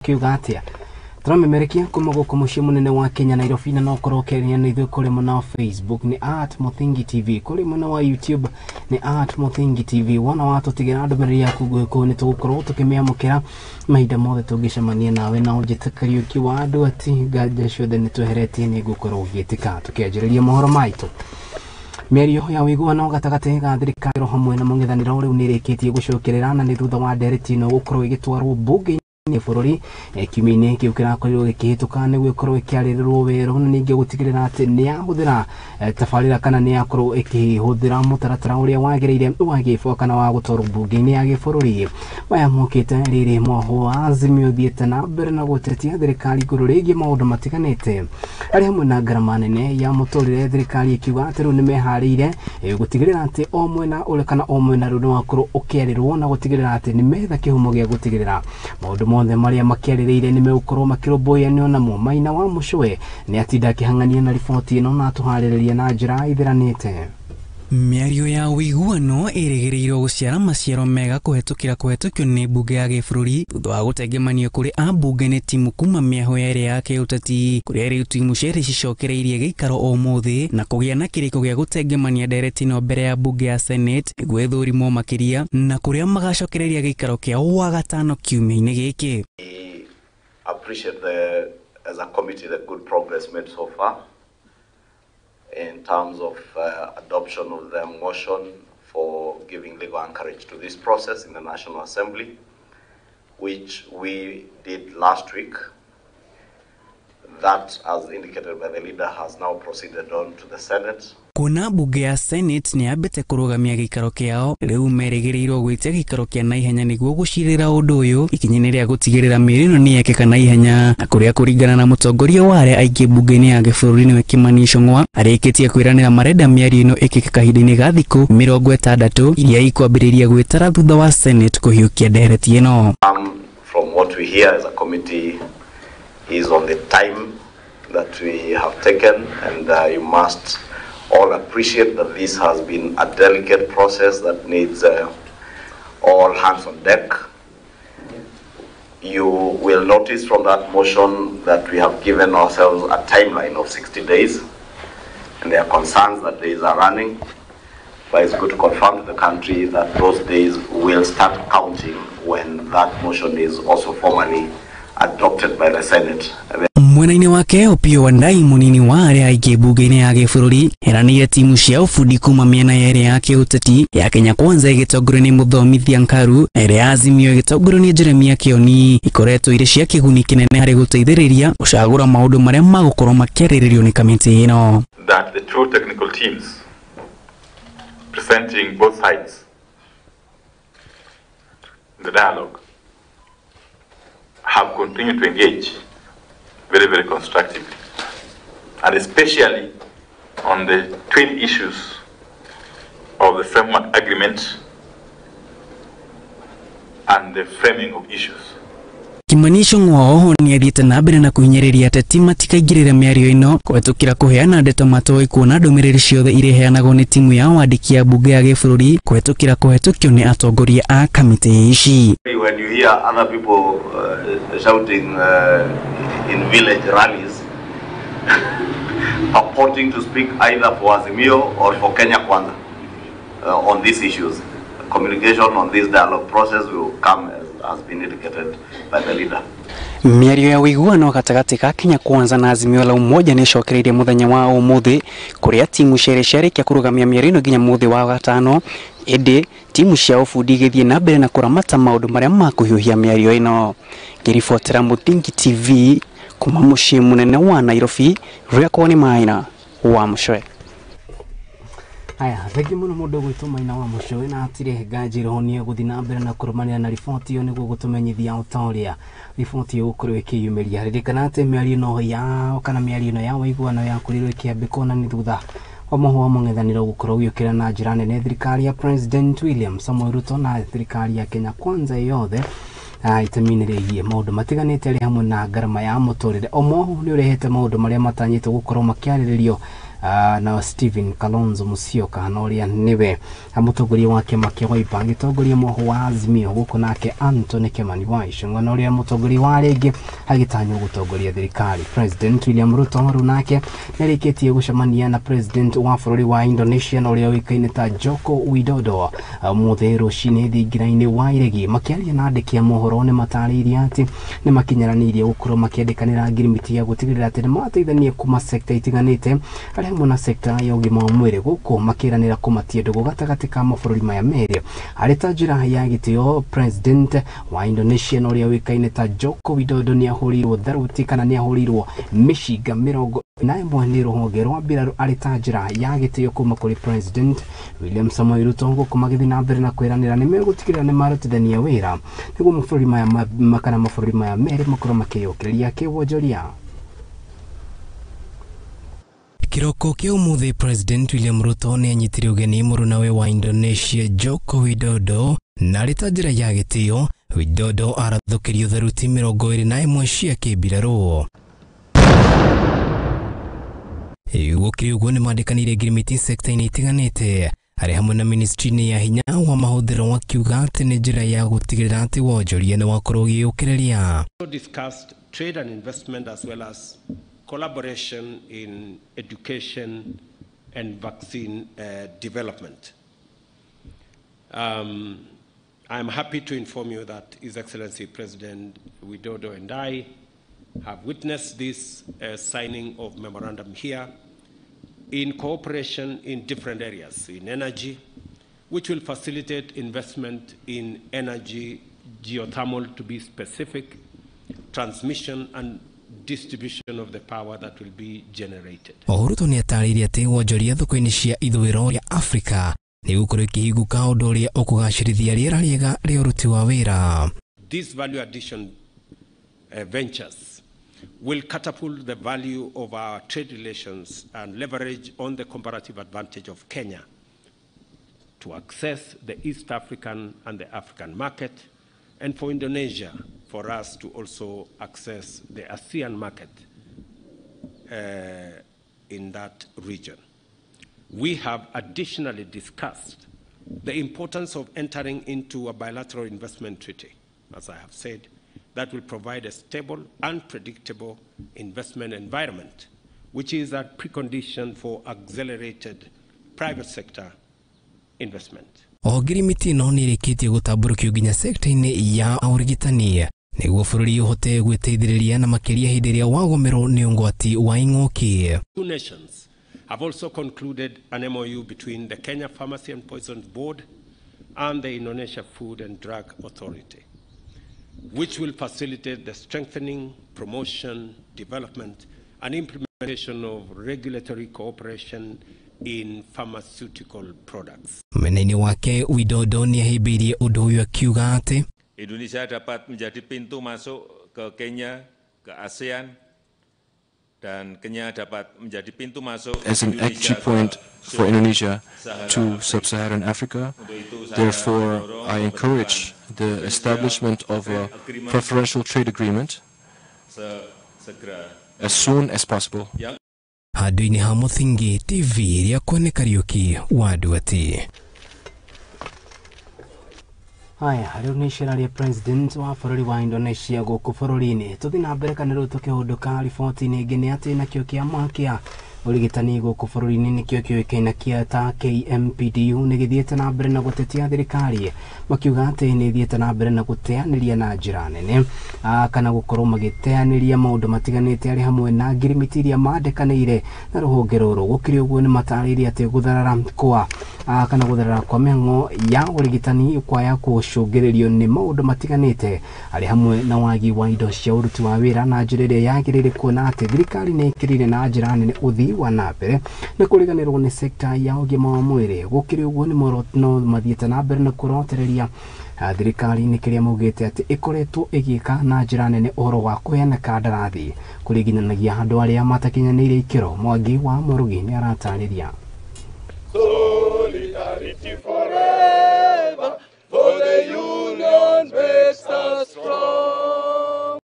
Kiuga atia tũramemerekia kuma gũkũ mũciĩ mũnene wa Kenya, Nairobi, na no ũkorwo ũkĩaria na ithuĩ kũrĩ mwena wa Facebook nĩ @MũthingiTV, kũrĩ mwena wa YouTube nĩ @MũthingiTV. Wona watũtigĩra ndũmĩrĩri yaku nguhĩ kũu, nĩ tũgũkorwo tũkĩmĩamũkĩra mahinda mothe tũngĩcemania nawe. Na ũnjĩte Kariũki wa andũ ati nganja ciothe nĩ tweheretie, nĩ ngũkorwo ngĩtĩka. Tũkĩanjĩrĩria mohoro maitũ, mĩario ya ũiguano gatagatĩ ga thirikari hamwe na mũng'ethanĩro rĩu nĩ ĩrĩkĩtie gũcokerera, na nĩ thutha wa ndereti ĩno gũkorwo ĩgĩtwarwo mbunge bũrũri kiumia-inĩ kĩu kĩrakorirwo gĩkĩhĩtũka nĩguo ĩkorwo ĩkĩarĩrĩrwo werũ, na ningĩ gũtigĩrĩra atĩ nĩ yahũthĩra tabarĩra kana nĩ yakorwo ĩkĩhũthĩra mũtaratara ũrĩa wagĩrĩire wa gĩbwa kana wa gũtwarwo mbunge-inĩ ya gĩbũrũri. Maya mokĩte rĩrĩ mwaho wa Azimio ũthiĩte na mbere na gũtetia thirikari igũrũ rĩgiĩ maũndũ matiganĩte arĩ hamwe na ngarama nene ya mũtũrĩre, thirikari ĩkiuga atĩ rĩu nĩ meharĩire gũtigĩrĩra atĩ o mwena ũrĩa kana o mwena rĩu nĩ wakorwo ũkĩarĩrwo na gũtigĩrĩra atĩ nĩ metha kĩhumo gĩa gũtigĩrĩra maũndũ mothe marĩa makĩarĩrĩire nĩ megũkorwo makĩrũmbũiyanio namo. Maina wa Mũcũe nĩ atinda akĩhang'ania na riboti ĩno na atũharĩrĩria na njĩra ĩtheranĩte. Mĩario ya ũiguano ĩrĩgĩrĩirwo gũciara maciaro mega kũhetũkĩra kũhetũkio nĩ mbunge ya gĩbũrũri thutha wa gũtengemanio kũrĩ ambunge nĩ timu kuma mĩaho yerĩ ya kĩũteti, kũrĩa rĩu timu cierĩ cicokereirie gĩikaro ũmũthĩ na kũgĩa na kĩrĩko gĩa gũtengemania ndereti ĩno mbere ya mbunge ya Senate nĩguo ĩthũrimwo makĩria, na kũrĩa magacokereria gĩikaro kĩao Wagatano kiumia-inĩ gĩkĩ. We appreciate the, as a committee, the good progress made so far in terms of adoption of the motion for giving legal anchorage to this process in the National Assembly, which we did last week. That, as indicated by the leader, has now proceeded on to the Senate. Kuona mbunge ya Senate nĩ yambĩte kũrũgamia gĩikaro kĩao, rĩu merĩgĩrĩirwo gwĩtia gĩikaro kĩa naihenya nĩguo gũcirĩra ũndũ ũyũ ikinya-inĩ rĩa gũtigĩrĩra mĩĩrĩ ĩno nĩ yekĩka naihenya, na kũrĩa kũringana na mũtongoria wa arĩa aingĩ mbunge-inĩ ya gĩbũrũri, nĩwe Kimani Ichung'wa, arĩkĩtie kwĩranĩra marenda mĩario ĩno ĩkĩke kahinda-inĩ ga thikũ 60 iria ikwambĩrĩria gwĩtara thutha wa Senate kũhiũkia ndereti ĩno. From what we hear as a committee is on the time that we have taken, and you must all appreciate that this has been a delicate process that needs all hands on deck. You will notice from that motion that we have given ourselves a timeline of 60 days, and there are concerns that days are running, but it's good to confirm to the country that those days will start counting when that motion is also formally adopted by the Senate. Mwena-inĩ wake, Opiyo Wandayi, mũnini wa arĩa aingĩ mbunge-inĩ ya gĩbũrũri, eranĩire timu cia ũbundi kuma mĩena yerĩ ya kĩũteti, ya Kenya Kwanza ĩgĩtongorio nĩ Mũthomithia Nkaru na ĩrĩa ya Azimio ĩgĩtongorio nĩ Jeremia Kioni, ikoretwo irĩ cia kĩguni kĩnene harĩ gũteithĩrĩria gũcagũra maũndũ marĩa magũkorwo makĩarĩrĩrio nĩ kamĩtĩ ĩno. That the two technical teams presenting both sides in the dialogue have continued to engage very, very constructively, and especially on the twin issues of the framework agreement and the framing of issues. Kimani Ichung'wa oho nĩ athiĩte na mbere na kũhinyĩrĩria ateti matikaingĩrĩre mĩario ĩno kũhetũkĩra kũheana ndeto matoĩ, kuona ndũmĩrĩri ciothe iria iheanagwo nĩ timu ya wandĩki ya mbunge ya gĩbũrũri kũhetũkĩra kũhetũkio nĩ atongoria a kamĩtĩ ici. When you hear other people shouting in village rallies, purporting to speak either for Azimio or for Kenya Kwanza on these issues, communication on this dialogue process will come as has been indicated by the leader. Mĩario ya ũiguano gatagatĩ ka Kenya Kwanza na Azimio la Umoja nĩ ĩcokereirie mũthenya wa ũmũthĩ, kũrĩa timu cierĩ ciarĩkia kũrũgamia mĩario ĩno nginya mũthĩ wa gatano, ĩndĩ timu cia ũbundi igĩthiĩ na mbere na kũramata maũndũ marĩa makũhiũhia mĩario ĩno. Ngĩribotera Mũthingi TV kuma mũciĩ mũnene wa Nairobi, rĩakwa nĩ Maina wa Mũcwe. Haya, thengi mũno mũndũ gwĩtwo Maina wa Mũcũĩ, na hatirĩ nganja irohonia gũthiĩ na mbere na kũrũmanĩra na riboti ĩyo nĩguo gũtũmenyithia o ta ũrĩa riboti ĩyo gũkorwo ĩkĩyumĩria. Ririkana atĩ mĩario ĩno ya kana mĩario ĩno ya ũiguano yakorirwo ĩkĩambĩkwo na nĩ thutha wa mũhwa mũng'ethanĩro gũkorwo ũgĩũkĩra na njĩra nene thirikari ya President William Samoei Ruto na thirikari ya Kenya Kwanza yothe itemi-inĩ rĩgiĩ maũndũ matiganĩte arĩ hamwe na ngarama ya mũtũrĩre. O mwahu nĩ ũrehete maũndũ marĩa matanyĩtwo gũkorwo makĩarĩrĩrio. Na Stephen Kalonzo Musyoka na ũrĩa nĩwe mũtongoria wa kĩama kĩa Wiper agĩtongoria mwaho wa Azimio gũkũ, nake Anthony Kimani wa Ichung'wa na ũrĩa mũtongoria wa rĩngĩ agĩtanywo gũtongoria thirikari. President William Ruto rĩu nake nĩarĩkĩtie gũcemania na President wa bũrũri wa Indonesia na ũrĩa ũĩkaine ta Joko Widodo ũmũthĩ rũcinĩ thingira-inĩ wa Iregi. Makĩaria na andĩki a mohoro nĩ matarĩirie atĩ nĩ makinyaranĩirie gũkorwo makĩandĩkanĩra ngirimiti ya gũtigĩrĩra atĩ nĩ mateithania kuma sekta itiganĩte arĩa hamwe na sekta ya ũgima wa mwĩrĩ, gũkũ makĩranĩra kũmatia ndũgũ gatagatĩ ka mabũrũri maya merĩ arĩ ta njĩra ya gĩtĩo. President wa Indonesia na ũrĩa ũĩkaine ta Joko Widodo nĩ ahũrĩirwo tharuti kana nĩ ahũrĩirwo mĩcinga 41 nĩ rũhonge rwa mbirarũ arĩ ta njĩra ya gĩtĩo kuma kũrĩ President William Samoei Ruto, gũkũ magĩthiĩ na mbere na kwĩranĩra nĩ megũtigĩrĩra nĩ marutithania wĩra nĩguo mabũrũri maya kana mabũrũri maya merĩ makorwo makĩyũkĩrĩria kĩwonjoria. Kĩroko kĩa ũmũthĩ President William Ruto nĩ anyitire ũgeni mũrunawe wa Indonesia Joko Widodo, na arĩ ta njĩra ya gĩtĩo Widodo arathũkĩrio tharuti 21 cia kĩmbirarũ. Gũkĩrĩ ũguo nĩ mandĩkanĩire ngirimiti sekta-inĩ itiganĩte arĩ hamwe na ministry-inĩ ya hinya wa mahũthĩro, wakiuga atĩ nĩ njĩra ya gũtigĩrĩra atĩ wonjoria nĩ wakorwo ũgĩũkĩrĩria. Discussed trade and investment as well as collaboration in education and vaccine development. I'm happy to inform you that His Excellency President Widodo and I have witnessed this signing of memorandum here in cooperation in different areas, in energy, which will facilitate investment in energy, geothermal to be specific, transmission and distribution of the power that will be generated. Ruto nĩ atarĩirie atĩ wonjoria thoko-inĩ cia ithũĩro rĩa Afrika nĩ gũkorwo ĩkĩhingũka, ũndũ ũrĩa ũkũgacĩrithia rĩera rĩega rĩa ũruti wa wĩra. These value addition ventures will catapult the value of our trade relations and leverage on the comparative advantage of Kenya to access the East African and the African market, and for Indonesia, for us to also access the ASEAN market in that region. We have additionally discussed the importance of entering into a bilateral investment treaty, as I have said, that will provide a stable and predictable investment environment, which is a precondition for accelerated private sector investment. Oho ngirimiti ĩno nĩ ĩrĩkĩtie gũtambũrũkio nginya sekta-inĩ ya ũrigitani nĩguo bũrũri ũhote gwĩteithĩrĩria na makĩria hĩndĩ ĩrĩa wagũmĩrwo nĩ ũgwati wa ing'ũki. Two nations have also concluded an MOU between the Kenya Pharmacy and Poisons Board and the Indonesia Food and Drug Authority, which will facilitate the strengthening, promotion, development, and implementation of regulatory cooperation in pharmaceutical products. Mwena-inĩ wake Widodo nĩ ahĩmbĩirie ũndũ ũyũ akiuga atĩ Indonesia dapat menjadi pintu masuk ke Kenya, ke ASEAN, dan Kenya dapat menjadi pintu masuk as an entry point for Indonesia to sub-Saharan Africa. Therefore, I encourage the establishment of a preferential trade agreement as soon as possible. Handũ-inĩ ha Mũthingi TV rĩakwa nĩ Kariũki wa Nduati. Haya, rĩu nĩ icera rĩa President wa bũrũri wa Indonesia gũkũ bũrũri-inĩ. Tũthiĩ na mbere kana rĩu tũkĩhũndũka riboti-inĩ ĩngĩ nĩ atĩ nakĩo kĩama kĩa ũrigitani gũkũ bũrũri-inĩ nĩkĩo kĩũĩkaine kĩa ta KMPDU nĩ gĩthiĩte na mbere na gũtetia thirikari, makiuga atĩ nĩ ĩthiĩte na mbere na gũteanĩria na njĩra nene kana gũkorwo magĩteanĩria maũndũ matiganĩte arĩ hamwe na ngirimiti iria mandĩkanĩire na rũhonge rũrũ. Gũkĩrĩ ũguo nĩ matarĩirie atĩ gũtharara kwa kana gũtharara kwa mĩhang'o ya ũrigitani kwaya gũcũngĩrĩrio nĩ maũndũ matiganĩte arĩ hamwe na wagi wa indo cia ũruti wa wĩra na njĩra ĩrĩa yagĩrĩire, kuona atĩ thirikari nĩ ĩkĩrĩire na njĩra nene ũthii wa na mbere na kũriganĩrwo nĩ sekta ya ũgima wa mwĩrĩ. Gũkĩrĩ ũguo nĩ no mathiĩte na mbere na kũrotereria thirikari nĩ kĩrĩa maugĩte atĩ ĩkoretwo ĩgĩka na njĩra nene ũhoro wa kũheana kandarathi kũringanagia andũ arĩa matakinyanĩire ikĩro. Mwangi wa Mũrugi nĩ aratarĩria. Solidarity forever, for the union makes us strong.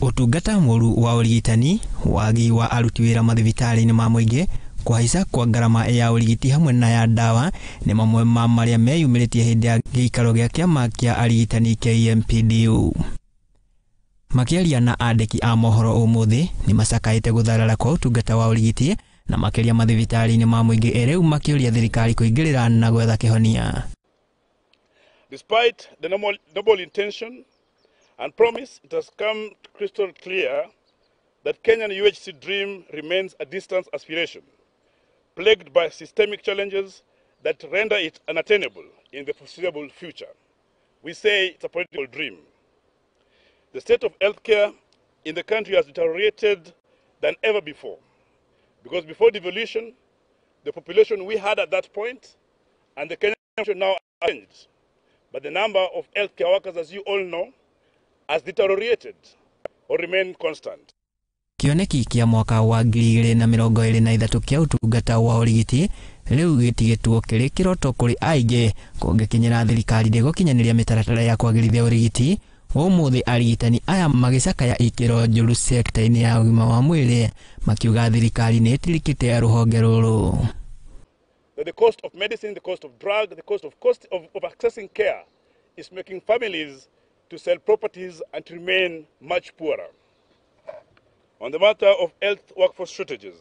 Ũtungata mũru wa ũrigitani, wagi wa aruti wĩra mathibitarĩ-inĩ ma mũingĩ, Kũhaica kwa ngarama ya ũrigiti hamwe na ya ndawa nĩ mamwe ma marĩa meyumĩrĩtie hĩndĩ ya gĩikaro gĩa kĩama kĩa arigitani KMPDU. Makĩaria na andĩki a mohoro ũmũthĩ nĩ macakaĩte gũtharara kwa ũtungata wa ũrigiti na makĩria mathibitarĩ-inĩ ma mũingĩ rĩu makĩũria thirikari kũingĩrĩra na gwetha kĩhonia. Despite the noble intention and promise, it has come crystal clear that Kenyan UHC dream remains a distant aspiration, plagued by systemic challenges that render it unattainable in the foreseeable future. We say it's a political dream. The state of healthcare in the country has deteriorated than ever before, because before devolution, the population we had at that point and the Kenyan population now changed. But the number of healthcare workers, as you all know, has deteriorated or remained constant. Kĩoneki kĩa mwaka wa 2023 kĩa ũtungata wa ũrigiti rĩu gĩtigĩtwo kĩrĩ kĩroto kũrĩ aingĩ kũngĩkinyĩra thirikari ndĩgũkinyanĩria mĩtaratara ya kwagĩrithia ũrigiti. Ũmũthĩ arigitani aya magĩcakaya ikĩro njũru sekta-inĩ ya ũgima wa mwĩrĩ makiuga thirikari nĩ ĩtirikĩte rũhonge rũrũ. The cost of medicine, the cost of drug, the cost of accessing care is making families to sell properties and to remain much poorer. On the matter of health workforce shortages,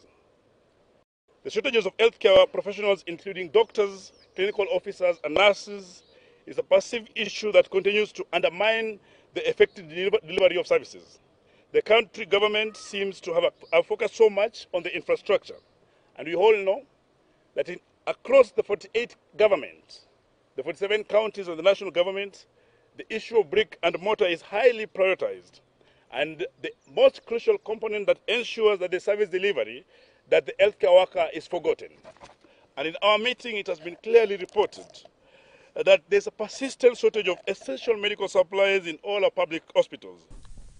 the shortages of healthcare professionals, including doctors, clinical officers, and nurses, is a passive issue that continues to undermine the effective delivery of services. The country government seems to have focused so much on the infrastructure, and we all know that across the 48 governments, the 47 counties of the national government, the issue of brick and mortar is highly prioritized, and the most crucial component that ensures that the service delivery, that the healthcare worker is forgotten. And in our meeting, it has been clearly reported that there's a persistent shortage of essential medical supplies in all our public hospitals.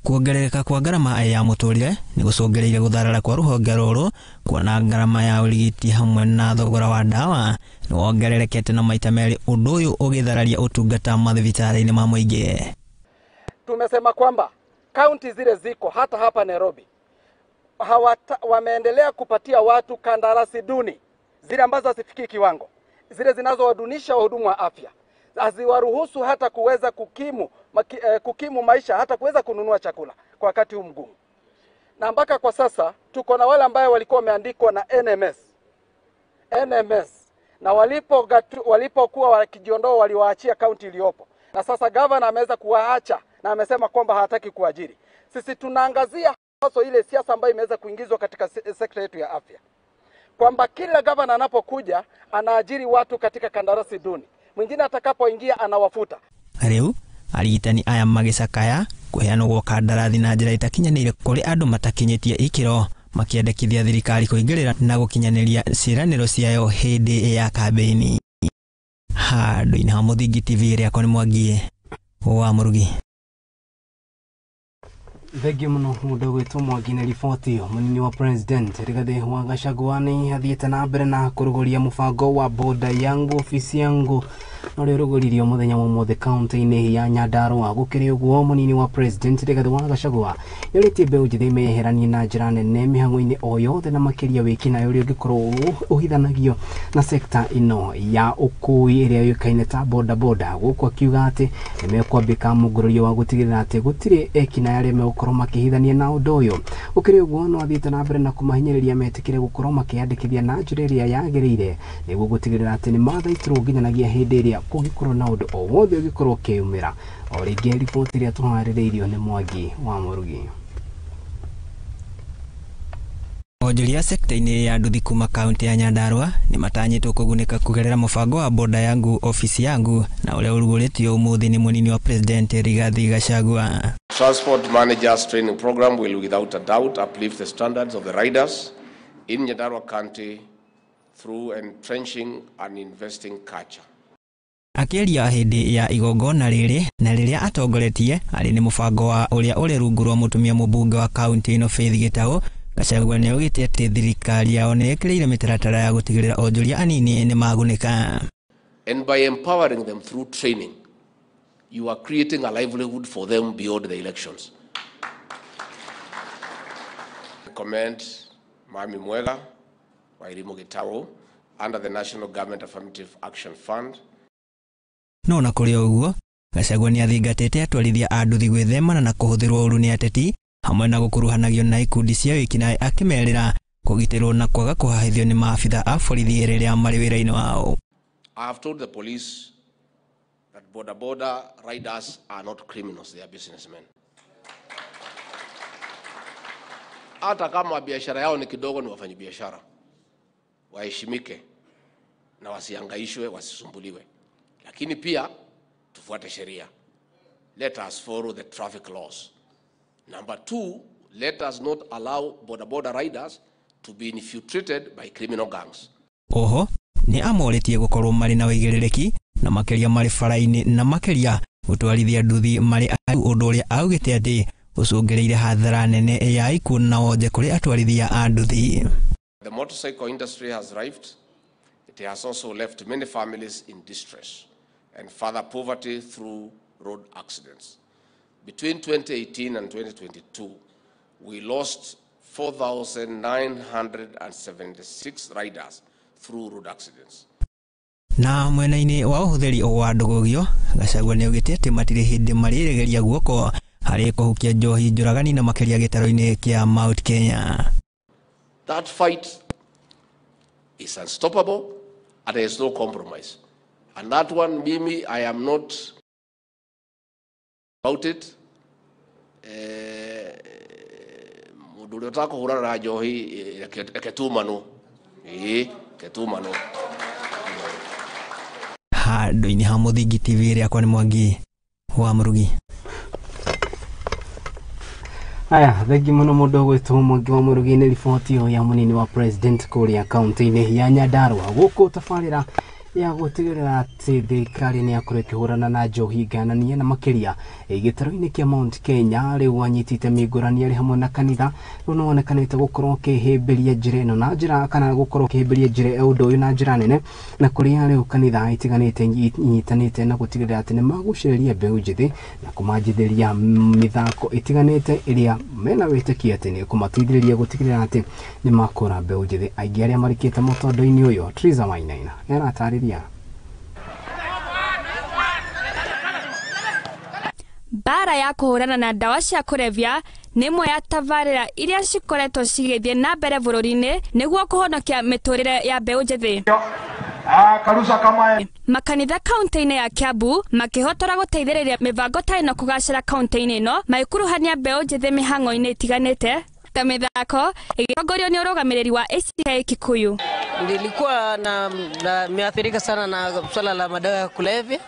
Kuongerereka kwa ngarama ya mũtũrĩre nĩ gũcũngĩrĩirie gũtharara kwa rũhonge rũrũ kuona ngarama ya ũrigiti hamwe na thogora wa ndawa nĩ wongererekete na maita merĩ, ũndũ ũyũ ũgĩthararia ũtungata mathibitarĩ-inĩ ma mũingĩ. Tumesema kwamba kaunti zile ziko hata hapa Nairobi wameendelea kupatia watu kandarasi duni, zile ambazo hazifikii kiwango, zile zinazowadunisha wahudumu wa afya, haziwaruhusu hata kuweza kukimu maisha, hata kuweza kununua chakula kwa wakati huu mgumu. Na mpaka kwa sasa tuko na wale ambao walikuwa wameandikwa na NMS na walipokuwa wakijiondoa waliwaachia kaunti iliyopo, na sasa governor ameweza kuwaacha na amesema kwamba hataki kuajiri. Sisi tunaangazia hasa ile siasa ambayo imeweza kuingizwa katika sekta yetu ya afya, kwamba kila governor anapokuja anaajiri watu katika kandarasi duni, mwingine atakapoingia anawafuta. Rĩu arigitani aya magĩcakaya kũheanwo kandarathi na njĩra itakinyanĩire kũrĩ andũ matakinyĩtie ikĩro, makĩendekithia thirikari kũingĩrĩra na gũkinyanĩria ciĩranĩro ciayo hĩndĩ ya kambĩini. Handũ-inĩ ha Mũthingi TV rĩakwa nĩ Mwangi wa Mũrugi. Thengiũ mũno mũndũ ũgwĩtwo Mwangi na riboti ĩyo. Mũnini wa President Rigathi wa Gachagua nĩ athiĩte na mbere na kũrũgũria mũbango wa boda yangu ofisi yangu na ũrĩa ũrũgũririo mũthenya wa ũmũthĩ kaunti-inĩ ya Nyandarua. Gũkĩrĩ ũguo, mũnini wa President Rigathi wa Gachagua nĩorĩtie mbeũ njĩthĩ meyeheranie na njĩra nene mĩhang'o-inĩ o yothe na makĩria wĩkinaĩ ũrĩa ũngĩkorwo ũhithanagio na sekta ĩno ya ũkui ĩrĩa yũĩkaine ta boda boda, gũkũ akiuga atĩ nĩmekwambĩka mũngũrũrio wa gũtigĩrĩra atĩ gũtirĩ ekinaĩ arĩa megũkorwo makĩhithania na ũndũ ũyũ. Gũkĩrĩ ũguo, no athiĩte na mbere na kũmahinyĩrĩria metĩkĩre gũkorwo makĩyandĩkithia na njĩra ĩrĩa yagĩrĩire nĩguo gũtigĩrĩra atĩ nĩmathaitĩrwo nginyanagia hĩndĩ ĩrĩa kũngĩkorwo na ũndũ o wothe ũngĩkorwo ũkĩyumĩra. O rĩngĩ riboti ĩrĩa tũharĩrĩirio nĩ Mwangi wa Mũrugi. Onjoria sekta-inĩ ya nduthi kuma kaunti ya Nyandarua nĩ matanyĩtwo kũgunĩka kũgerera mũbango wa boda yangu ofisi yangu na ũrĩa ũrugũrĩtio ũmũthĩ nĩ mũnini wa President Rigathi Gachagua. Transport Managers Training Program will without a doubt uplift the standards of the riders in Nyandarua County through entrenching and investing culture. Akĩaria hĩndĩ ya igongona rĩrĩ na rĩrĩa atongoretie arĩ nĩ mũbango wa ũrĩa ũrĩ rungu rwa mũtumia mũmbunge wa kaunti ĩno Faith Gĩtaũ, Gachagua nĩaugĩte atĩ thirikari yao nĩ ĩkĩrĩire mĩtaratara ya gũtigĩrĩra onjoria anini nĩ magunĩka. And by empowering them through training, you are creating a livelihood for them beyond the elections. I commend Mami Mwega Wairimu Gitau under the National Government Affirmative Action Fund. No na kũrĩ ũguo, Gachagua nĩ athingatĩte atwarithia a nduthi gwĩthemana na kũhũthĩrwo ũru nĩ ateti hamwe na gũkuruhanagio na ikundi cia wĩkinaĩ akĩmerĩra kũgitĩrwo na kwaga kũhahithio nĩ maabitha a borithi rĩrĩa marĩ wĩra-inĩ wao. I have told the police that boda boda riders are not criminals, they are businessmen. Hata kama biashara yao ni kidogo, ni wafanyabiashara. Waheshimike na wasihangaishwe, wasisumbuliwe. Lakini pia tufuate sheria. Let us follow the traffic laws. Number 2, let us not allow boda boda riders to be infiltrated by criminal gangs. Oho, nĩ amorĩtie gũkorwo marĩ na wĩigĩrĩrĩki na makĩria marĩ bara-inĩ na makĩria gũtwarithia nduthi marĩ ũndũ ũrĩa augĩte atĩ ũcũngĩrĩire hathara nene ya ikuũ na wonje kũrĩ atwarithia a nduthi. The motorcycle industry has thrived. It has also left many families in distress and further poverty through road accidents. Between 2018 and 2022, we lost 4,976 riders through road accidents. Na mwena-inĩ wa ũhũthĩri wa ndũgũgio, Gachagua nĩaugĩte atĩ matirĩ hĩndĩ marĩregeria guoko harĩ kũhukia njohi njũragani na makĩria gĩtarũ-inĩ kĩa Mount Kenya. That fight is unstoppable and there is no compromise. And that one, Mimi, I am not about it. Mundu uria utakuhurana na njohi reke tumano. Reke tumano. Handũ-inĩ ha Mũthingi TV rĩakwa nĩ Mwangi wa Mũrugi. Aya, thengi muno mundu gwitwo Mwangi wa Mũrugi nĩ riboti ĩyo ya munini wa president kũrĩa kaunti-inĩ ya Nyandarua gũkũ tabarĩra ya gũtigĩrĩra atĩ thirikari nĩ yakorwo ĩkĩhũrana na njohi ngananie na makĩria gĩtarũ-inĩ kĩa Mount Kenya rĩu anyiti itemi ngũrani arĩ hamwe na kanitha rĩu nĩwonekanĩte gũkorwo ũkĩhĩmbĩria njĩra ĩno na njĩra kana gũkorwo ũkĩhĩmbĩria njĩra ũndũ ũyũ na njĩra nene na kũrĩa rĩu kanitha itiganĩte inyitanĩte na gũtigĩrĩra atĩ nĩmagucĩrĩria mbeũ njĩthĩ na kũmanjithĩria mĩthako itiganĩte ĩrĩa mena wĩtĩkio atĩ nĩ kũmateithĩrĩria gũtigĩrĩra atĩ nĩmakũra mbeũ njĩthĩ aingĩ arĩa marikĩte mũtondo-inĩ ũyũ. Triza Wainaina nĩaratarĩria. Mbara ya kũhũrana na ndawa cia kũrebia nĩ ĩmwe ya tabarĩra iria cikoretwo cigĩthiĩ na mbere bũrũri-inĩ nĩguo kũhonokia mĩtũrĩre ya mbeũ njĩthĩ. Makanitha kaunti-inĩ ya Kiambu makĩhotora gũteithĩrĩria mĩbango ta ĩno kũgacĩra kaunti-inĩ ĩno magĩkuruhania mbeũ njĩthĩ mĩhang'o-inĩ ĩtiganĩte ta mĩthako ĩgĩtongorio nĩ ũrũgamĩrĩri wa ACK Kikuyu. Nilikuwa na nimeathirika sana na swala la madawa ya kulevya,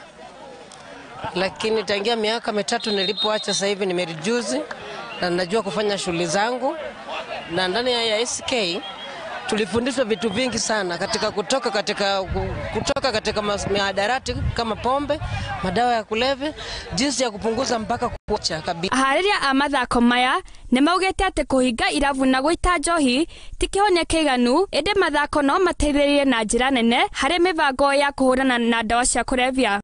lakini tangia miaka 3 nilipoacha, sasa hivi nimereduce na najua kufanya shughuli zangu. Na ndani ya SK tulifundishwa vitu vingi sana katika kutoka katika mihadarati kama pombe, madawa ya kulevya, jinsi ya kupunguza mpaka kuacha kabisa. Aharĩria a mathako maya nĩ maugĩte atĩ kũhinga irabu na gũita njohi ti kĩhonia kĩiganu, ĩndĩ mathako no mateithĩrĩrie na njĩra nene harĩ mĩbango ya kũhũrana na ndawa cia kũrebia.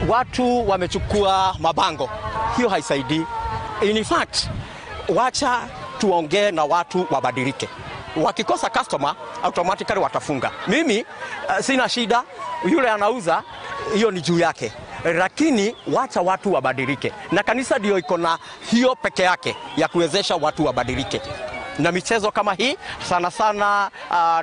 Watu wamechukua mabango, hiyo haisaidii. In fact, wacha tuongee na watu wabadilike. Wakikosa customer automatically watafunga. Mimi sina shida, yule anauza hiyo ni juu yake, lakini wacha watu wabadilike. Na kanisa ndio iko na hiyo peke yake ya kuwezesha watu wabadilike. Na michezo kama hii sana sana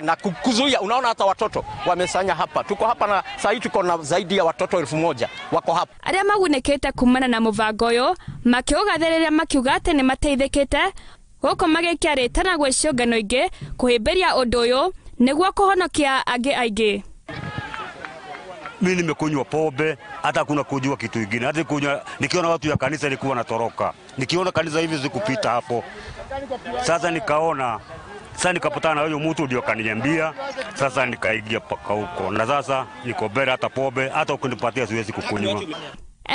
na kuzuia, unaona hata watoto wamesanya hapa. Tuko hapa na sasa tuko na zaidi ya watoto 1000 wako hapa. Arĩa magunĩkĩte kumana na mũbango ũyũ makĩũgathĩrĩria makiuga atĩ nĩ mateithĩkĩte gũkũ magĩikia rĩtana gwĩ ciũngano ingĩ kũhĩmbĩria ũndũ ũyũ nĩguo kũhonokia angĩ aingĩ. Mimi nimekunywa pombe, hata kuna kujua kitu kingine. Hata kunywa, nikiona watu ya kanisa nilikuwa natoroka. Nikiona kanisa hivi zikupita hapo. Sasa nikaona, sasa nikapatana na huyo mtu ndio akaniambia, sasa nikaingia paka huko. Na sasa niko mbele, hata pombe, hata ukinipatia siwezi kukunywa.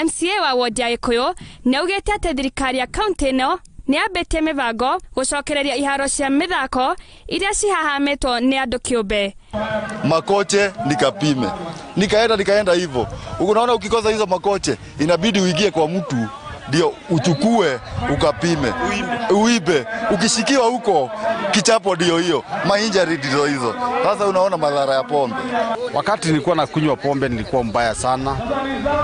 MCA wa ward ya Gikuyu nĩaugĩte atĩ thirikari ya kaunti ĩno nĩyambĩtie mĩbango gũcokereria iharo cia mĩthako iria cihahamĩtwo nĩ andũ kĩũmbe. Makoche nikapime, nikaenda hivyo. Unaona, ukikosa hizo makoche inabidi uingie kwa mtu ndio uchukue ukapime uibe. Ukishikiwa huko kichapo ndio hiyo, mainjury ndio hizo. Sasa unaona madhara ya pombe. Wakati nilikuwa nakunywa pombe nilikuwa mbaya sana,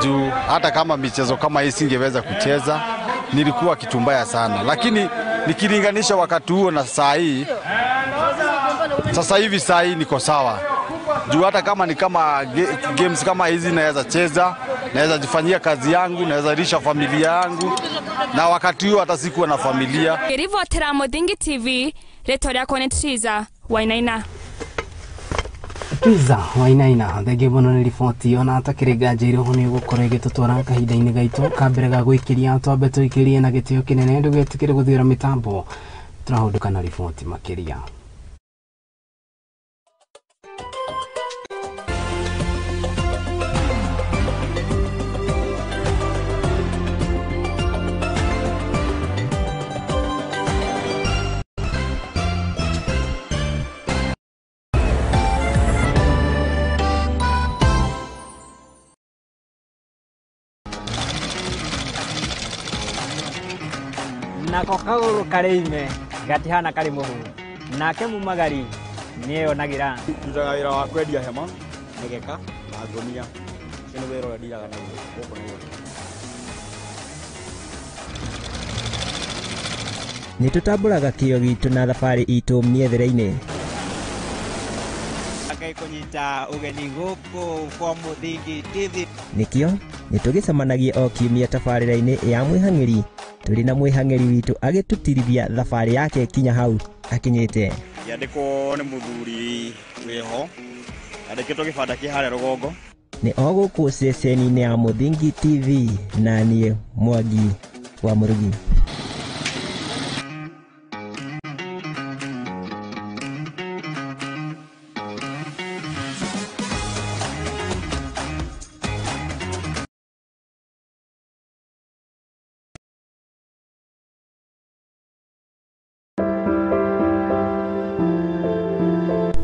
juu hata kama michezo kama hii singeweza kucheza, nilikuwa kitu mbaya sana. Lakini nikilinganisha wakati huo na saa hii, sasa hivi saa hii niko sawa. Juu hata kama ni kama games kama hizi naweza cheza, naweza jifanyia kazi yangu, naweza lisha familia yangu, na wakati huo hata sikuwa na familia. Rivotera Muthingi TV, rĩtwa rĩakwa nĩ Triza Wainaina. Triza Wainaina, thengiũ mũno nĩ riboti ona atakĩrĩ nganja irĩho nĩ ũgũkorwo ĩgĩtũtwara kahinda-inĩ gaitũ ka mbere ga gũikĩria twambe tũikĩrie na gĩtĩo kĩnene ndũgetĩkĩre gũthiũra mĩtambo tũrahũndũka na riboti makĩria. Nako kagũrũ karĩ ime gatihana karĩ mũhu nake mumagari nĩeyonagĩra. Ndutaga wĩra wa kwendia hema, mĩgeka na ngũnia. Ũcio nĩ wĩra ũrĩa ndiraga naguo gũkũ Nairobi. Nĩ tũtambũraga kĩo gitũ na thabarĩ itũ mĩethere-inĩ. Ngai kũnyita ũgeni gũkũ kwa Muthingi TV. Nĩkĩo nĩ tũgĩcemanagia o kiumia tabarĩra-inĩ ya mwĩhang'ĩri tũrĩ na mwĩhang'ĩri witũ agĩtũtirithia thabarĩ yake kinya hau akinyĩte. Yandĩkwo nĩ mũthuri wĩho, yandĩkĩtwo gĩbanda kĩ harĩa rũgongo. Nĩ o gũkũ ceceni-inĩ ya Muthingi TV na niĩ Mwangi wa Mũrugi.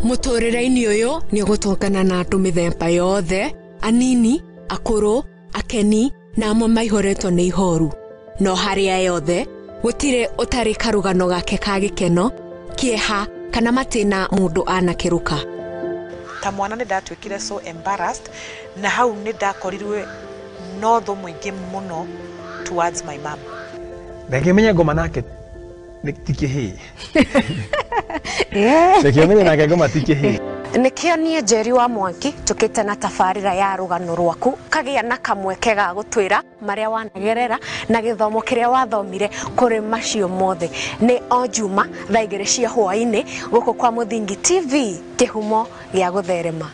Mũtũrĩre-inĩ ũyũ nĩ ũgũtũngana na andũ mĩthemba yothe, anini, akũrũ, akeni na amwe maihũrĩtwo nĩ ihoru. No harĩa yothe gũtirĩ ũtarĩ karũgano gake ka gĩkeno, kĩeha kana matĩna mũndũ anakĩrũka. Ta mwana nĩ ndatuĩkire so embarrassed na hau nĩ ndakorirwe no thũ mũingĩ mũno towards my mom. Ndangĩmenya ngoma nake ti kĩhĩĩ. Ndangĩmenya nake ngoma ti kĩhĩĩ. Nĩkĩo niĩ Njeri wa Mwangi tũkĩte na tabarĩra ya rũgano rwaku kagĩa na kamweke ga gũtwĩra marĩa wanagerera na gĩthomo kĩrĩa wathomire kũrĩ macio mothe. Nĩ o Juma thaa 2 cia hwaĩ-inĩ gũkũ kwa Muthingi TV, kĩhumo gĩa gũtherema.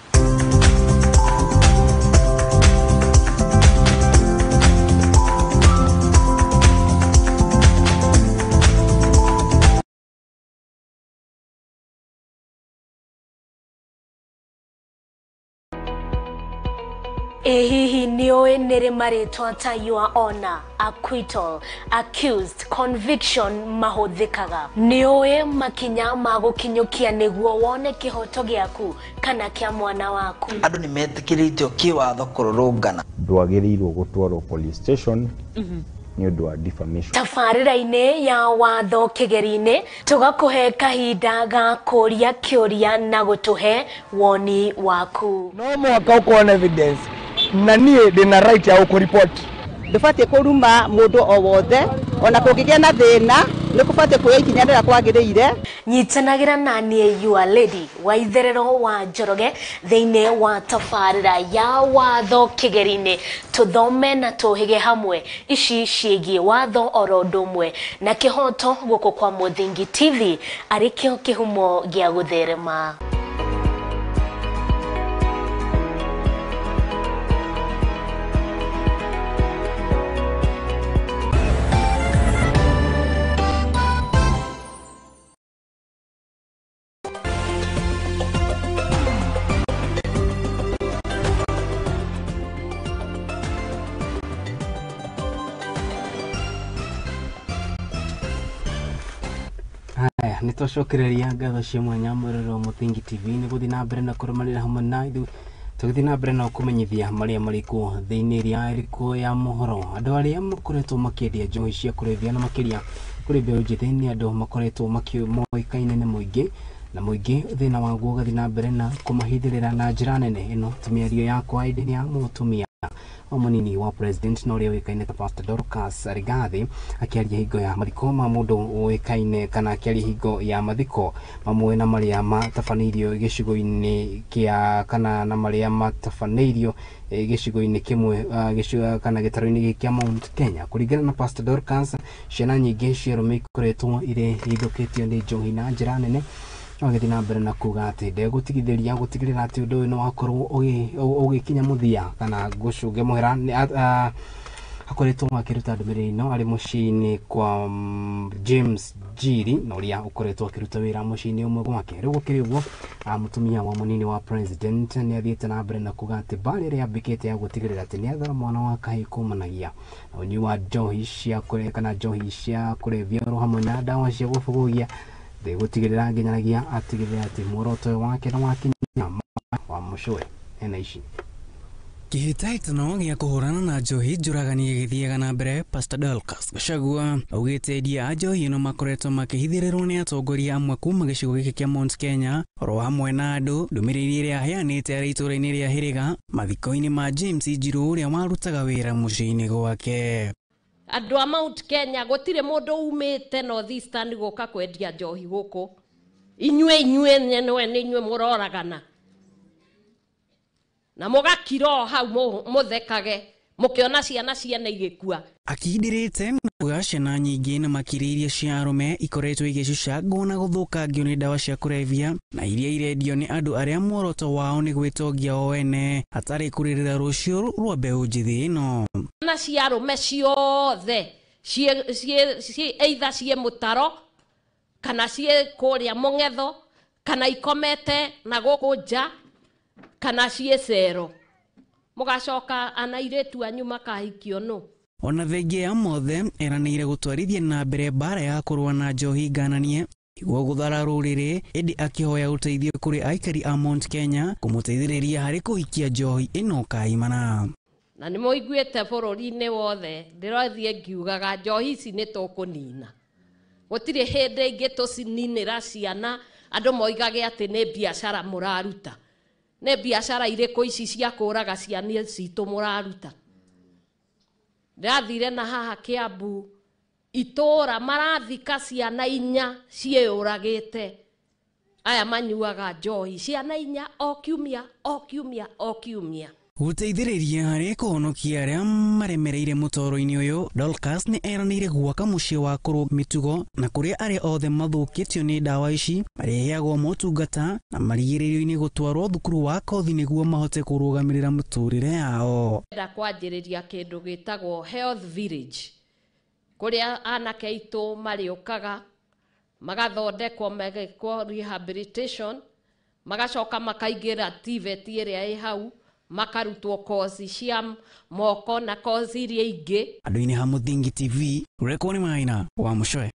Ĩ hihi nĩũĩ nĩrĩ marĩtwa ta your honor, acquittal, accused, conviction mahũthĩkaga? Nĩũĩ makinya ma gũkinyũkia nĩguo wone kĩhoto gĩaku kana kĩa mwana waku? Andũ nĩ metĩkĩrĩtio kĩwatho kũrũrũngana. Ndwagĩrĩirwo gũtwarwo police station nĩ ũndũ wa defamation. Tabarĩra-inĩ ya watho kĩgeri-inĩ tũgakũhe kahinda ga kũria kĩũria na gũtũhe woni waku. No mũhaka ũkorwo na evidence na niĩ ndĩna right ya gũkũripoti. Ndũbatiĩ kũruma mũndũ o wothe ona kũngĩgĩa na thĩna nĩ kũbatiĩ kuoya ikinya rĩrĩa kwagĩrĩire. Nyitanagĩra na niĩ your lady wa itherero wa Njoroge thĩinĩ wa tabarĩra ya watho kĩgeri-inĩ tũthome na tũhĩge hamwe ici ciĩgiĩ watho oro ũndũ ũmwe na kĩhoto gũkũ kwa Muthingi TV arĩ kĩo kĩhumo gĩa gũtherema. Haya, nĩ twacokereria ngatho cia mwanya mwĩrorero wa Muthingi TV nĩ gũthiĩ na mbere na kũrũmanĩra hamwe na ithuĩ Tũgĩthiĩ na mbere na kũmenyithia marĩa marĩ kuo thĩinĩ ĩrĩa ĩrĩkuo ya mohoro. Andũ arĩa makoretwo makĩendia njohi cia kũrebia na makĩria kũrĩ mbeũ njĩthĩ nĩ andũ makoretwo moĩkaine nĩ mũingĩ, na mũingĩ thĩna waguo ũgathiĩ na mbere na kũmahithĩrĩra na njĩra nene. Ĩno ti mĩario yakwa, ĩndĩ nĩ ya mũtumia wa mũnini wa president na ũrĩa ũĩkaine ta Pastor Dorcas Rigathi, akĩaria hingo ya mathiko ma mũndũ ũĩkaine, kana akĩaria hingo ya mathiko mamwe na marĩa matabanĩirio gĩcigo-inĩ kĩa, kana na marĩa matabanĩirio gĩcigo-inĩ kĩmwe, gĩcigo kana gĩtarũ-inĩ gĩkĩ kĩa Mount Kenya. Kũringana na Pastor Dorcas, ciana nyingĩ cia arũme ikoretwo irĩ ithũkĩtio nĩ njohi na njĩra nene. Agĩthiĩ na mbere na kuga atĩ ndegũtigithĩria gũtigĩrĩra atĩ ũndũ ũyũ nĩ wakorwo ũgĩkinya mũthia kana gũcũnga mũhera. Akoretwo akĩruta ndũmĩrĩri ĩno arĩ mũciĩ-inĩ kwa James Njiri, na ũrĩa ũkoretwo akĩruta wĩra mũciĩ-inĩ ũmwe gwake. Rĩu gũkĩrĩ ũguo, mũtumia wa mũnini wa president nĩ athiĩte na mbere na kuga atĩ mbara ĩrĩa yambĩkĩte ya gũtigĩrĩra atĩ nĩ athara mwana wa kahĩĩ kumanagia na ũnyui wa njohi cia kũre kana njohi cia kũrebia oro hamwe na ndawa cia gũbũgũgia, ndegũtigĩrĩra nginyagia atigĩrĩre atĩ muoroto ũyũ wake nĩ wakinya wa mũcũwe ena ici. Kĩhĩtahĩtano gĩa kũhũrana na njohi njũragani gĩgĩthiaga na mbere. Pastor Dorcas Gachagua augĩte endia a njohi ĩno makoretwo makĩhithĩrĩrwo nĩ atongoria amwe kuma gĩcigo gĩkĩ kĩa Mount Kenya oro hamwe na andũ. Ndũmĩrĩri ĩrĩa aheanĩte arĩ itũũra-inĩ rĩa Hĩrĩga mathiko-inĩ ma James Njirũ, ũrĩa warutaga wĩra mũciĩ-inĩ gwake. Andũ a Mount Kenya, gũtirĩ mũndũ umĩte North Eastern gũka kwendia njohi gũkũ. Inyuĩ nyenwe nĩ inyuĩ mũroragana na mũgakira o hau mũthekage mũkĩona ciana ciene igĩkua. Akindĩrĩte kuga ciana nyingĩ na makĩria iria cia arũme ikoretwo igĩcucangwo na gũthũkangio nĩ ndawa cia kũrebia na iria irendio nĩ andũ arĩa muoroto wao nĩ gwĩtongia o ene hatarĩ kũrĩrĩra rũciũ rwa mbeũ njĩthĩ ĩno. Ciana cia arũme ciothe ciĩ either ciĩ mũtaro kana ciĩ kũrĩa mũng'etho kana ikomete na gũkũ nja kana ciĩ cero, mũgacoka ana airĩtu anyu makahikio nũ. Ona thengia ya mothe, eranĩire gũtwarithia na mbere mbara ya kũrũa na njohi ngananie nĩguo gũthara rũrĩrĩ, ĩndĩ akĩhoya ũteithio kũrĩ aikari a Mount Kenya kũmũteithĩrĩria harĩ kũhikia njohi ĩno kaimana. Na nĩ mũiguĩte bũrũri-inĩ wothe ndĩrathiĩ ngiugaga njohi ici nĩ tũkũnina, gũtirĩ hĩndĩ ĩngĩ tũcininĩra ciana. Andũ moigage atĩ nĩ biacara mũraruta. Nĩ biacara irĩkũ ici cia kũraga ciana citũ mũraruta? Ndĩrathire na haha Kiambu itũra marathika ciana 4 ciĩyũragĩte, aya manyuaga njohi, ciana 4 o kiumia o kiumia o kiumia. Gũteithĩrĩria harĩ kũhonokia arĩa maremereire mũtoro-inĩ ũyũ, Dorcas nĩ eranĩire gwaka mũciĩ wa kũrũnga mĩtugo na kũrĩa arĩa othe mathũkĩtio nĩ ndawa ici marĩheagwo motungata na marigĩrĩrio-inĩ gũtwarwo thukuru wa kothi nĩguo mahote kũrũgamĩrĩra mĩtũrĩre yao. Ndĩrenda kwanjĩrĩria kĩndũ gĩtagwo Health Village, kũrĩa anake aitũ marĩũkaga magathondekwo, magekwo rehabilitation, magacoka makaingĩra TVET ĩrĩa ĩ hau, makarutwo kozi cia moko na kozi iria ingĩ. Andũ-inĩ ha Mũthingi TV, ũrekwo nĩ Maina wa Mũcwe.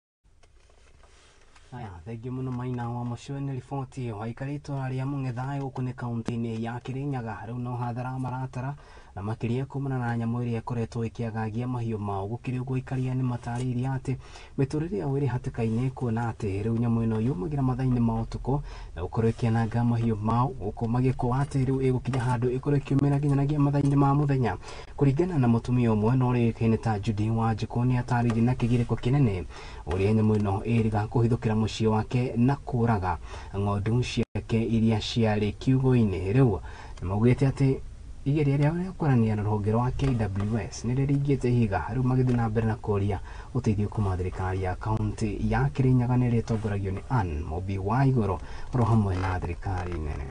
Aya, thengiũ mũno Maina wa Mũcwe nĩ riboti ĩyo. Aikari itũra rĩa Mũng'ethaĩ gũkũ nĩ kaũntĩ-inĩ ya Kĩrĩnyaga rĩu no hathara maratara na makĩria kumana na nyamũ ĩrĩa ĩkoretwo ĩkĩagagia mahiũ mao. Gũkĩrĩ ũguo, aikari aya nĩ matarĩirie atĩ mĩtũrĩre yao ĩrĩ hatĩka-inĩ, kuona atĩ rĩu nyamũ ĩno yumagĩra mathaa-inĩ ma ũtukũ na gũkorwo ĩkĩananga mahiũ mao, gũkũ magĩkũa atĩ rĩu ĩgũkinya handũ ĩkorwo ĩkiumĩra nginyanagia mathaa-inĩ ma mũthenya. Kũringana na mũtumia ũmwe na ũrĩa ũĩkaine ta Judy Wanjikũ, nĩ atarĩirie na kĩgirĩko kĩnene ũrĩa nyamũ ĩno ĩrĩga kũhithũkĩra mũciĩ wake na kũraga ng'ondu ciake iria ciarĩ kiugũ-inĩ. Rĩu nĩmaugĩte atĩ igeria rĩao rĩa kwaranĩria na rũhonge rwa KWS nĩ rĩringĩte ihiga, rĩu magĩthiĩ na mbere na kũria ũteithio kuma thirikari ya kaũntĩ ya Kĩrĩnyaga na ĩrĩa ĩtongoragio nĩ Ann Mũmbi wa Igũrũ oro hamwe na thirikari nene.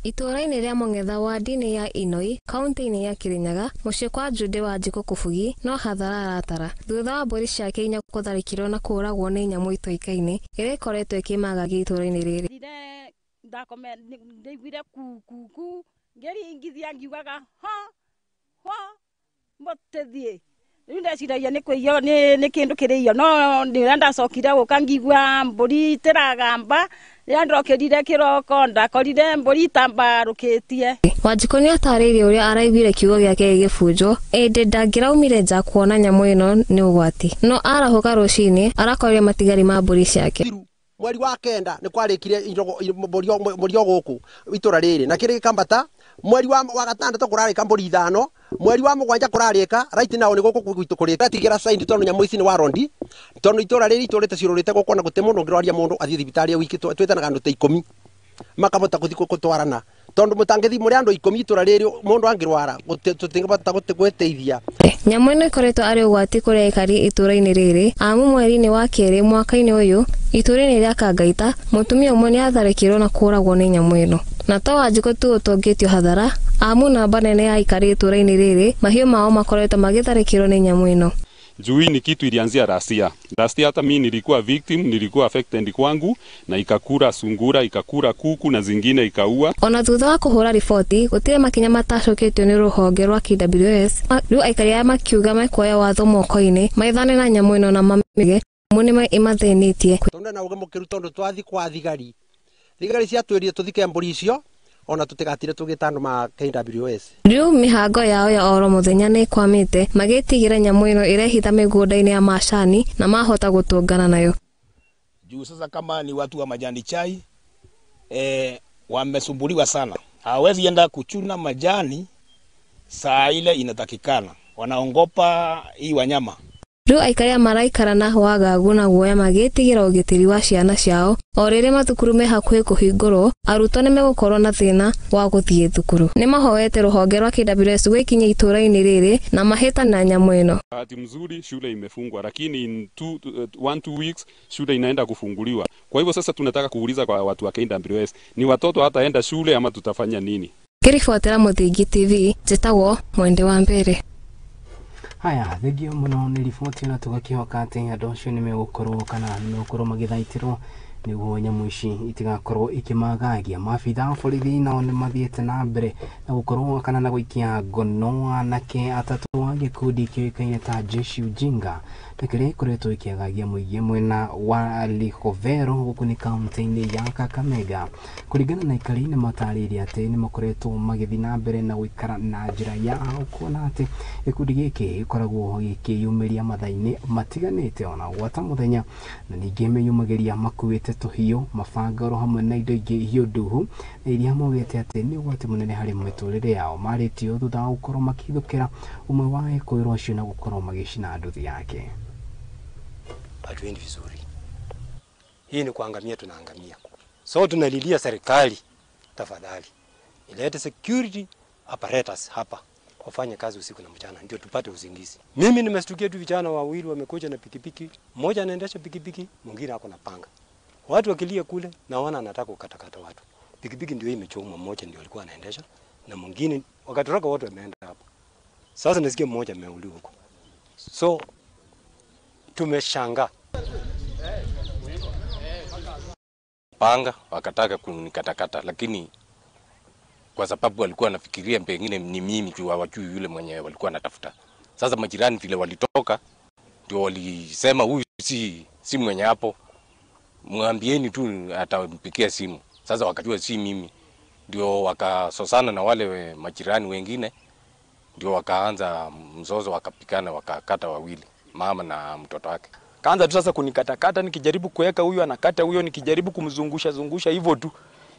Itũũra-inĩ rĩa Mũng'etha ward-inĩ ya Inoi, kaũntĩ-inĩ ya Kĩrĩnyaga, mũciĩ kwa Judy Wanjikũ Kũbugi no hathara aratara thutha wa mbũri ciake 4 kũtharĩkĩrwo na kũũragwo nĩ nyamũ itoĩkaine ĩrĩa ĩkoretwo ĩkĩmagagia itũũra-inĩ rĩrĩ. Ndakome ndaiguire ku ku ku ngĩringithia ngiugaga ho ho mũtĩthiĩ Rĩu ndeciragia nĩ kũiywo nĩ kĩndũ kĩrĩiywo no rĩrĩa ndacokire gũka ngigua mbũri itiragamba. Rĩrĩa ndokĩrire kĩroko ndakorire mbũri itambarũkĩtie. Wanjikũ nĩ atarĩirie ũrĩa araiguire kiugo gĩake gĩgĩbunjwo ĩndĩ ndangĩraumire nja kuona nyamũ ĩno nĩ ũgwati, no arahũka rũcinĩ arakorire matigari ma mbũri ciake. Mweri wa 9 nĩ kwarĩkire mbũri o gũkũ itũra rĩrĩ na kĩrĩ gĩkambata. Mweri wa 6 kũrarĩka mbũri 5, mweri wa 7 kũrarĩka right now nĩ gũkũ gwitũ kũrĩka tigĩra sign tondũ nyamũ ici nĩ warondi tondũ itũra rĩrĩ itũrĩte ciũrũrĩte gũkũ na gũtĩ mũndũ ũngĩrwaria mũndũ athiĩ thibitarĩ wiki twĩtanaga andũ ta 10 makabota gũthiĩ gũtwarana tondũ mũtangĩthiĩ mũrĩ andũ 10 itũra rĩrĩ mũndũ angĩrwara tũtingĩbota gwĩteithia. Nyamũ ĩno ĩkoretwo arĩ ũgwati kũrĩ aikari itũra-inĩ rĩrĩ amu mweri-inĩ wa 2 mwaka-inĩ ũyũ itũra-inĩ rĩa Kangaita mũtumia ũmwe nĩ atharĩkĩirwo na kũũragwo nĩ nyamũ ĩno. Na to Wanjikũ tu ũtũngĩtio hathara amu namba nene ya aikari itũra-inĩ rĩrĩ mahiũ mao makoretwo magĩtharĩkĩrwo nĩ nyamũ ĩno. Juu ni kitu ilianzia rasia. Rasia hata mimi nilikuwa victim, nilikuwa affected kwangu na ikakura sungura, ikakura kuku na zingine ikaua. Ona thutha wa kuhura riboti gutire makinya matacoketio ni ruhonge rwa KWS. Riu aikari aya makiuga mekuoya watho moko-inĩ maithane na nyamũ ĩno na mamĩge amu nĩ ĩmathĩnĩtie. Tondu na uge mũkĩru tondu twathi kwa thigari. Thigari ciatwĩrire tũthike mbũri icio ona tũtigatire tũgĩta andũ ma KWS. Rĩu mĩhango yao ya oro mũthenya nĩ ĩkwamĩte magĩtigĩra nyamũ ĩno ĩrehitha mĩgũnda-inĩ ya macani na mahota gũtũngana nayo. Juu sasa kama ni watu wa majani chai wamesumbuliwa sana, hawezi enda kuchuna majani saa ile inatakikana, wanaongopa hii wanyama. Rĩu aikari maraikara na wagagu na guoya magĩtigĩra ũgitĩri wa ciana ciao o rĩrĩa mathukuru me hakuhĩ kũhingũrwo arutwo nĩ megũkorwo na thĩna wa gũthiĩ thukuru. Nĩ mahoete rũhonge rwa KWS gwĩkinyia itũra-inĩ rĩrĩ na mahĩtana na nyamũ ĩno. Bahati mzuri shule imefungwa, lakini in 1-2 weeks shule inaenda kufunguliwa. Kwa hivyo sasa tunataka kuuliza kwa watu wa KWS, ni watoto hataenda shule ama tutafanya nini? Ngĩribotera Mũthingi TV, njĩtagwo Mwende wa Mbere. Haya, thengio mũno nĩ riboti na tũgakĩhoka atĩ andũ acio nĩ megũkorwo kana nĩ megũkorwo magĩthaitĩrwo nĩguo nyamũ ici itigakorwo ikĩmagagia. Maabitha a borithi nao nĩ mathiĩte na mbere na gũkorwo kana na gũikia ngono anake atatũ a gĩkundi kĩũĩkaine ta Jeshi Ujinga na kĩrĩa gĩkoretwo gĩkĩagagia mũingĩ mwena wa Lihovero gũkũ nĩ kaunti-inĩ ya Kakamega. Kũringana na aikari nĩ matarĩirie atĩ nĩ makoretwo magĩthiĩ na mbere na gũikara na njĩra ya kuona atĩ gĩkundi gĩkĩ gĩkoragwo gĩkĩyumĩria mathaa-inĩ matiganĩte ona gwata mũthenya, na ningĩ meyumagĩria makuĩte tũhiũ, mabanga oro hamwe na indo ingĩ hiũ nduhu na iria maugĩte atĩ nĩ ũgwati mũnene harĩ mĩtũrĩre yao. Marĩtio thutha wa gũkorwo makĩhithũkĩra ũmwe wa ekũĩrwo acio na gũkorwo magĩcina nduthi yake. Hatuendi vizuri. Hii ni kuangamia, tunaangamia. So tunalilia serikali, tafadhali ilete security apparatus hapa wafanye kazi usiku na mchana ndio tupate usingizi. Mimi nimestukia tu vijana wawili wamekuja na pikipiki, mmoja anaendesha pikipiki, mwingine ako na panga. Watu wakilia kule naona anataka kukatakata watu. Pikipiki ndio imechomwa, mmoja ndio alikuwa anaendesha na mwingine wakatoroka, watu wameenda hapo. Sasa nasikia mmoja ameuliwa huko. So tumeshangaa. Panga wakataka kunikatakata, lakini kwa sababu walikuwa wanafikiria pengine ni mimi tu, hawajui yule mwenye walikuwa wanatafuta. Sasa majirani vile walitoka ndio walisema huyu si mwenye hapo, mwambieni tu atampigia simu. Sasa wakajua si mimi, ndio wakasosana na wale majirani wengine, ndio wakaanza mzozo, wakapikana, wakakata wawili, mama na mtoto wake. Kaanza tu sasa kunikatakata, nikijaribu kuweka huyu anakata huyo, nikijaribu kumzungusha zungusha hivyo tu.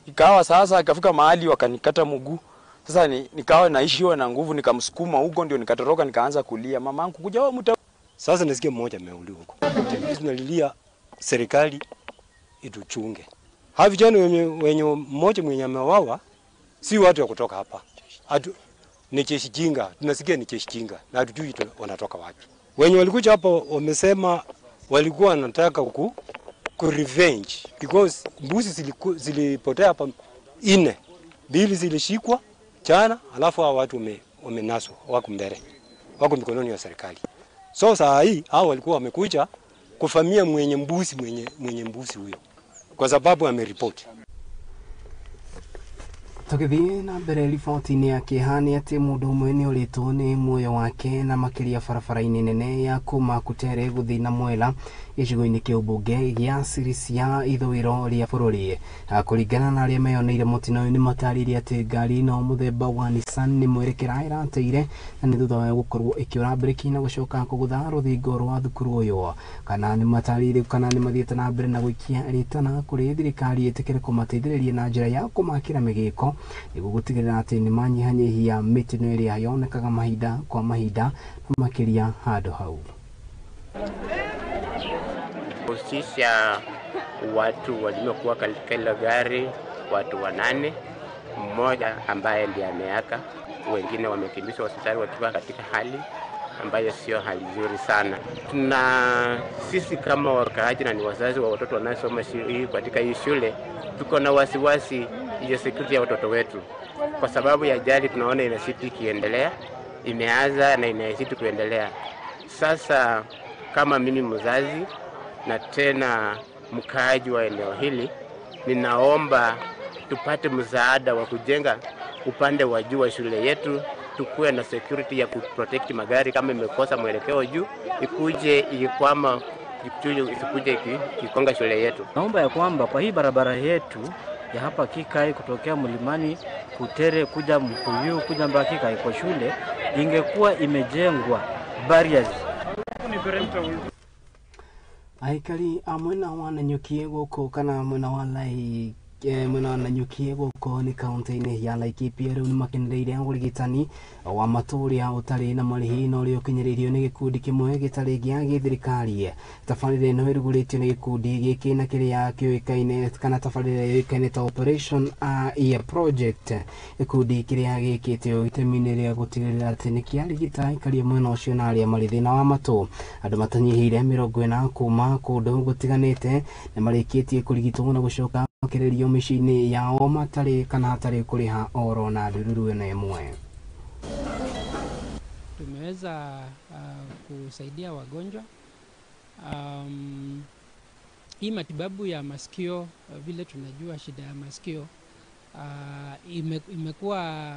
Ikawa sasa ikafika mahali wakanikata mguu. Sasa nikawa naishiwa na nguvu, nikamsukuma huko ndio nikatoroka, nikaanza kulia, mamangu kuja wewe mta. Sasa nasikia mmoja ameuliwa huko. Tunalilia serikali ituchunge. Hawa vijana wenye mmoja mwenye amewawa si watu wa kutoka hapa. Ni jeshi jinga, tunasikia ni jeshi jinga na hatujui wanatoka wapi. Wenye walikuja hapo wamesema walikuwa wanataka ku revenge because mbuzi zilipotea hapa 4, 2 zilishikwa jana, alafu hao watu wamenaswa, wako mbele, wako mikononi ya serikali. So saa hii hao walikuwa wamekuja kufamia mwenye mbuzi, mwenye mbuzi huyo kwa sababu ameripoti. Tũgĩthiĩ na mbere riboti-inĩ ya kĩeha nĩ atĩ mũndũ ũmwe nĩ ũrĩtwo nĩ muoyo wake na makĩria barabara-inĩ nene ya kuma Kutere gũthiĩ na Mwela gĩcigo-inĩ kĩa ũmbunge gĩa Sirisia ithũĩro rĩa bũrũri. Kũringana na arĩa meyoneire mũtino ũyũ nĩ matarĩirie atĩ ngari ĩno mũthemba wa Nissan nĩ mwerekera ĩrateire na nĩ thutha wa gũkorwo ĩkĩũra mbreki na gũcoka kũgũtha rũthingo rwa thukuru ũyũ. Kana nĩ matarĩirie kana nĩ mathiĩte na mbere na gũikia rĩtana kũrĩ thirikari ĩtĩkĩre kũmateithĩrĩria na njĩra ya kũmakĩra mĩgĩko nĩguo gũtigĩrĩra atĩ nĩ manyihanyihia mĩtino ĩrĩa yonekaga mahinda kwa mahinda na makĩria handũ hau. Husisha watu waliokuwa katika ile gari, watu 8, mmoja ambaye ndiye ameaka, wengine wamekimbizwa hospitali wakiwa katika hali ambayo sio hali nzuri sana. Na sisi kama wakaaji na ni wazazi wa watoto wanaosoma katika hii shule, tuko na wasiwasi ya security ya watoto wetu kwa sababu ya ajali tunaona inazidi ikiendelea, imeanza na inazidi kuendelea. Sasa kama mimi mzazi na tena mkaaji wa eneo hili, ninaomba tupate msaada wa kujenga upande wa juu wa shule yetu, tukue na security ya kuprotect magari kama imekosa mwelekeo juu, ikuje ikikwama, isikuje ikikonga shule yetu. Naomba ya kwamba kwa hii barabara yetu ya hapa Kikai kutokea mlimani Kutere kuja Mkuyu kuja mpaka Kikai kwa shule ingekuwa imejengwa barriers. Aikari a mwena wa Nanyuki gũkũ kana mwena wa Lai mwena wa Nanyuki gũkũ nĩ kaunti-inĩ ya Laikipia rĩu nĩ makenereire ũrigitani wa matũũrĩa ũtarĩ na marĩhi na ũrĩa ũkinyĩrĩirio nĩ gĩkundi kĩmwe gĩtarĩ gĩa gĩthirikari. Tabarĩra ĩno ĩrugũrĩtio nĩ gĩkundi gĩkĩ na kĩrĩa kĩũĩkaine kana tabarĩra yũĩkaine ta Operation Ear Project, gĩkundi kĩrĩa gĩkĩte itemi-inĩ rĩa gũtigĩrĩra atĩ nĩ kĩarigita aikari a mwena ũcio na arĩa marĩ thĩna wa matũ. Andũ matanyihĩire 40 kuma kũndũ gũtiganĩte nĩ marĩkĩtie kũrigitwo na gũcoka kĩrĩrio mĩciĩ-inĩ yao matarĩ kana hatarĩ kũrĩha oro na ndururu ĩno ĩmwe. Tumeweza kusaidia wagonjwa. Hii matibabu ya masikio, vile tunajua shida ya masikio imekuwa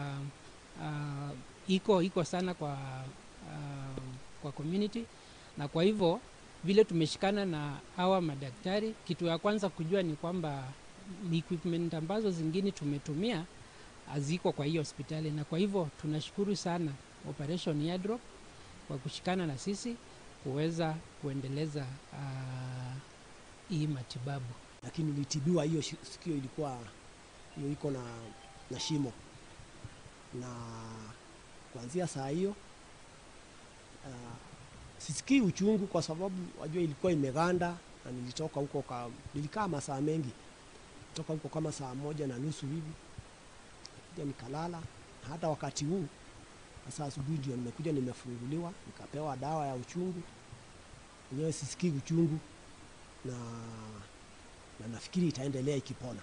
iko sana kwa community, na kwa hivyo vile tumeshikana na hawa madaktari, kitu ya kwanza kujua ni kwamba equipment ambazo zingine tumetumia haziko kwa hiyo hospitali, na kwa hivyo tunashukuru sana Operation Eardrop kwa kushikana na sisi kuweza kuendeleza hii matibabu. Lakini nilitibiwa hiyo sikio ilikuwa hiyo iko na shimo, na kuanzia saa hiyo sisikii uchungu kwa sababu wajua ilikuwa imeganda, na nilitoka huko nilikaa masaa mengi, toka huko kama saa 1:30 hivi, nikaja nikalala. Hata wakati huu sasa asubuhi ndio nimekuja nimefunguliwa, nikapewa dawa ya uchungu. Mwenyewe sisikii uchungu na nafikiri itaendelea ikipona.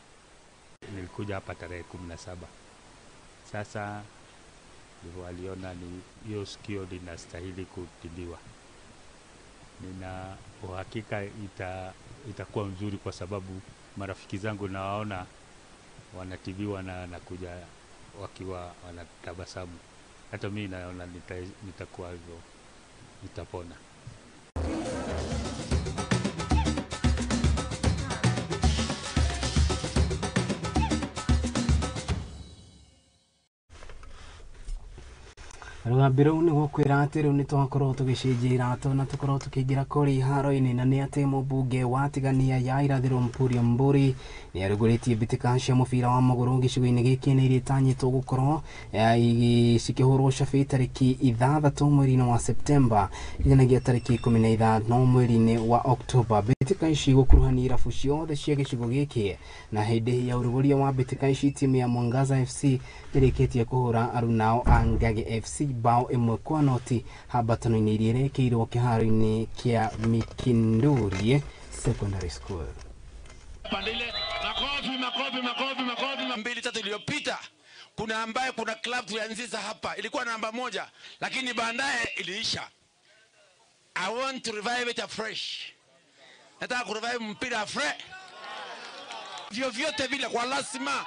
Nilikuja hapa tarehe 17. Sasa ndivyo waliona ni hiyo sikio linastahili kutibiwa. Nina uhakika itakuwa mzuri kwa sababu marafiki zangu nawaona wanatibiwa na nakuja wakiwa wanatabasamu. Hata mimi naona nitakuwa hivyo, nitapona. Rũgambĩro nĩ gũkwĩra atĩ rĩu nĩ twakorwo tũgĩcenjia iratũ na tũkorwo tũkĩingĩra kũrĩ iharo-inĩ, na nĩ atĩ mũmbunge wa Tigania ya irathĩro Mpuria Mburi nĩ arugũrĩtie mbĩtĩka cia mũbira wa magũrũ gĩcigo-inĩ gĩkĩ na iria itanyĩtwo gũkorwo cikĩhũrwo cabi tarĩki 6 mweri-inĩ wa Septemba nginyagia tarĩki 15 mweri-inĩ wa Oktoba. Mbĩtĩka ici gũkuruhania irabu ciothe cia gĩcigo gĩkĩ, na hĩndĩ ya ũrugũria wa mbĩtĩka ici timu ya Mwangaza FC nĩrĩkĩtie kũhũra arunao a Ngage FC bao 1-0 hambatano-inĩ iria irekĩirwo kĩharo-inĩ kĩa Mikinduri Secondary School. Makofi, makofi, makofi, makofi. 2-3 iliyopita kuna ambaye kuna club tulianzisha hapa ilikuwa namba 1 lakini baadaye iliisha. I want to revive it afresh. Nataka ku revive mpira afresh. Vyovyote vile kwa lazima.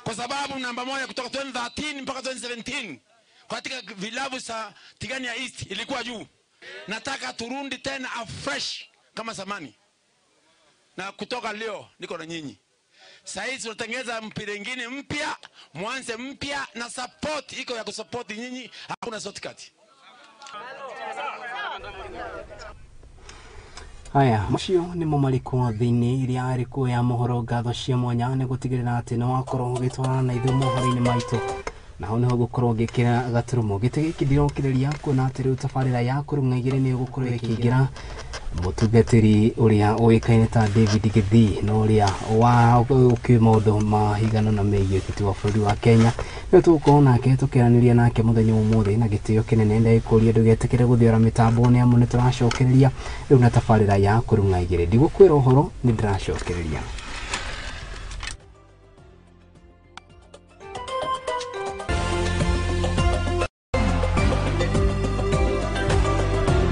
kwa sababu namba moja kutoka 2013 mpaka 2017 katika vilabu za Tigania East ilikuwa juu. Nataka turundi tena afresh kama zamani, na kutoka leo niko na nyinyi. Saa hizi tunatengeneza mpira ingine mpya, mwanze mpya, na support iko ya kusupport nyinyi, hakuna shortcut. Haya, macio nĩmo marĩkwo thĩinĩ iria arĩkuo ya mohoro. Ngatho cia mwanya nĩ gũtigĩrĩra atĩ nĩ wakorwo ũgĩtwarana na ithuĩ mohoro-inĩ maitũ, na hau nĩho ngũkorwo ngĩkĩra gaturumo gĩtĩ gĩkĩ. Ndirokĩrĩria kuona atĩ rĩu tabarĩra ya kũrung'a igĩrĩ nĩ ĩgũkorwo ĩkĩingĩra. Mũtungatĩri ũrĩa ũĩkaine ta David Gĩthii na ũrĩa wa ũkĩũĩ maũndũ mahigano na megiĩ ũteti wa bũrũri wa Kenya, nĩwe tũgũkorwo nake tũkĩaranĩria nake mũthenya wa ũmũthĩ na gĩtĩo kĩnene. Ndagĩkũria ndũgetĩkĩre gũthiora mĩtambo nĩ amu nĩ tũracokereria rĩu na tabarĩra ya kũrung'a igĩrĩ. Ndigũkwĩra ũhoro, nĩ ndĩracokereria.